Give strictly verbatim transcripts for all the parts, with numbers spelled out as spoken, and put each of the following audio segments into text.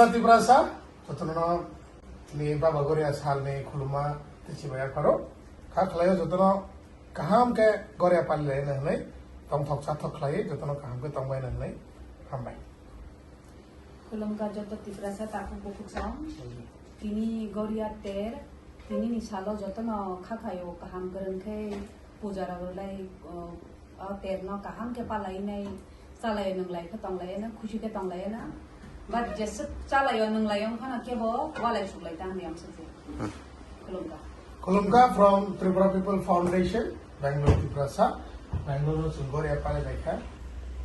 Tiprasa, jotono ni Baba Goria salni khuluma tei chibai yapharo. Kha khlaio jotono kaham khe Goria pali lai hwnwi, tongthok chathok khlai jotono kaham khe tongbai hwnwi hambai. Khulumkha joto Tiprasa takhuk bukhuk song. Tini Goria ter, tini ni salo jotono kha khaio kaham kwrwng khe puja rok rwlai, o, o ter no kaham khe palai nai, chalai nwnglai khe tonglai na, khusi khe tonglai na. But jeswk chalai o nwnglai wng phano kebo walai suklai ta hwnwi ang sujui. Khulumkha. Khulumkha from Tripura People Foundation, Bangalore, Tiprasa. Bangalore no chwng Goria pali lai kha.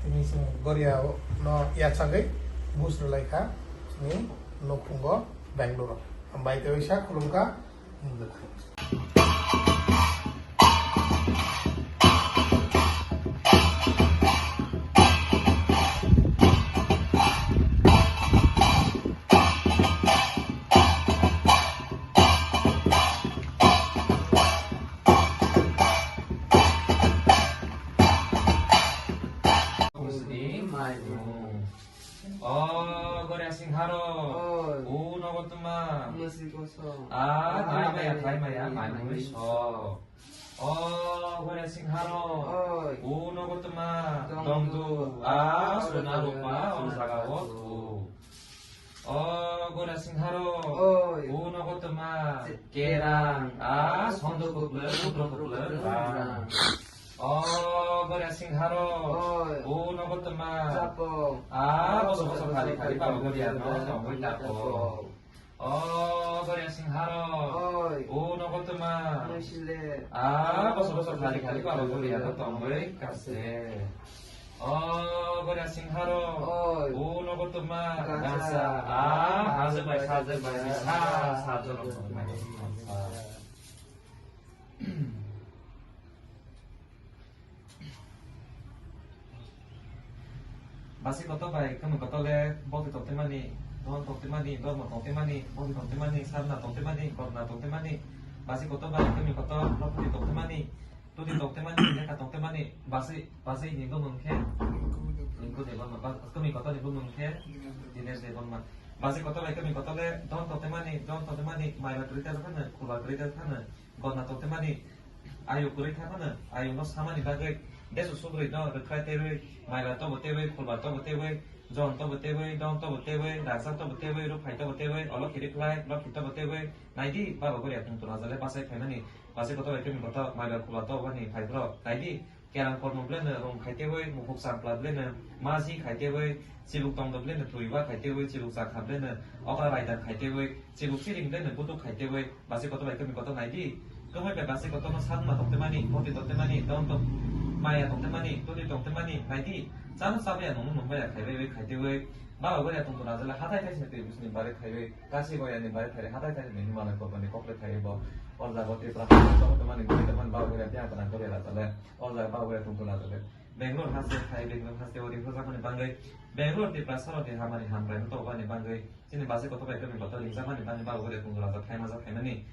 Tini chwng Goria no yachagwi bus rwlai kha. Chini nukhungo Bangalore. Hambai tei waisa khulumkha. Musni maimu. O Goria Singharo. Oi. O nogo tma. Musi kosong. A, ah, thai maya, thai maya, mai mui so. O Goria Singharo. Oi. O nogo tma. Dongdu. Dongdu. A, sona rupa, o jaga o thu. O Goria Singharo. Oi. O nogo tma. Kerang. A, sondo kuplung, kuplung, kuplung, rang. O Goria Singharo. Oi. O nogo tma. Chapo. A, boso boso khali khali Baba Goria no tongwi tapo. O Goria Singharo. Oi. O nogo tma. Muisile. A, boso boso khali khali Baba Goria no tongwi kase. O Goria Singharo. Oi. O nogo tma. Gasa. Gasa. A, hajak bai sajak bai sa sa jono tongwi. Basi kotor bai kwmwi kotor le boti tongtwimani, dhon tongtwimani, dhormo tongtwimani, boti tongtwimani, sarna tongtwimani, gotna tongtwimani. Basi kotor bai kwmwi kotor lopoti tongtwimani, tudi tongtwimani, lekha tongtwimani, basi, basi ni bumung khe Rinku Debbarma, bas-, kwmwi kotor ni bumung khe Dinesh Debbarma. Basi kotor bai kwmwi kotor le dhon tongtwimani, dhon tongtwimani, maiba kwrwi ta phano, khulba kwrwi ta phano, gotna tongtwimani, ayuk kwrwi kha phano, ayuk no samani bagwi desu subrwi no rwkhlai tebwi, maiba tobo tebwi, khulba tobo tebwi, jon tobo tebwi, don tobo tebwi, rangchak tobo tebwi, rukphai tobo tebwi, olo khiri khlai, lokhi tobo tebwi, naidi Baba Goria tongthok rajale bachai phaimani, basi kotor bai kwmwi kotor, maiba khulba tobo bani phai bwrok, naidi. Kerang kormo beleno rong khai tebwi, mukhuk champla beleno maji khai tebwi, chibuk tongdo beleno twiba khai tebwi, chibuk chakha beleno okra raida khai tebwi, chibuk chiring beleno butuk khai tebwi, basi kotor bai kwmwi kotor naidi. Kwmwi bai basi kotorno sakma tongtwimani, boti tongtwimani, don tong-, maya tongtwimani, tudi tongtwimani, naidi. Chano chabaya nungno nungbaya khaibai bai khai tebwi. Baba Goria tongthok rajale hathai thaisini twi bisini bare khaiwi, kasi goyani bare khaiwi, hathai thaisini Himalaya kormani kokle khaiwi bo. O jaga Tripura tongtwimani, guri tongmani Baba Goria tiyang tana Goria rajale. O jaga Baba Goria tongthok rajale. Bangalore haste khai, Bangalore haste ori hojakmani bangwi, Bangalore Tiprasa rok ni hamari hamrai no tobani bangwi, chini basi kotor bai kwmwi kotor ringjakmani bangwi Baba Goria tongthok rajak khai majak khaimani.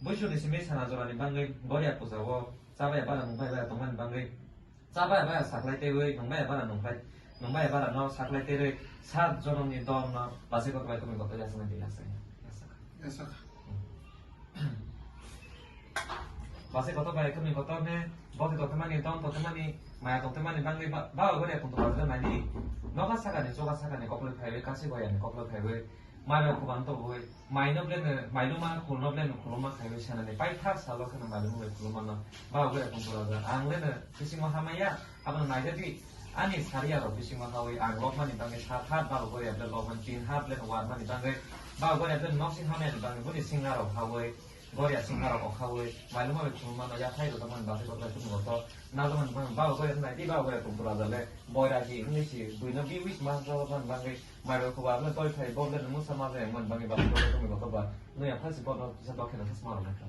Buisuni simi sana jorani bangwi Goria puja o chabaya bara nungbai bara tongmani bangwi, chabaya bara saklai tebwi, nungbaya bara nungbai, nungbaya bara no saklai tebwi, sat jonom ni dol no basi kotor bai kwmwi kotor yasakna di yasakna. Yasakha. Basi kotor bai kwmwi kotor ne, boti tongtwmani, don tongtwmani, maya tongtwmani bangwi ba, ba Goria tongthok rajak naidi. Noga sakani, choga sakani kokloi phaiwi, kasi goyani kokloi phaiwi, mai bai khubang tobwi, mai no beleno, mai luma, khul no beleno, khuluma khaiwi sanani. Paithak salo kheno mai luma bai khuluma no, ba Goria tongthok rajak. Ang leno bisingo hamaya, abono naijadi, ani sariya rok bisingo hawi, ang lokmani bangwi sat hat, ba Goria beleno lokmani tin hat, beleno warmani bangwi, ba Goria beleno noksing hamyani bangwi, boni singa rok hawi, Goria singha rok okhawi, mailuma bai khulumano yathai rwjakmani bagwi kotor bai khulumno to najakmani bagwi Baba Goria naidi, Baba Goria tongthok rajale boira hi wngwi si buino biwi sma rwjakmani bagwi maibai khuba le toi thai bo le musa ma jai mani bagwi Baba Goria tongwi kotor ba nui yathai si bono kisa dokheno sma rwmani kha.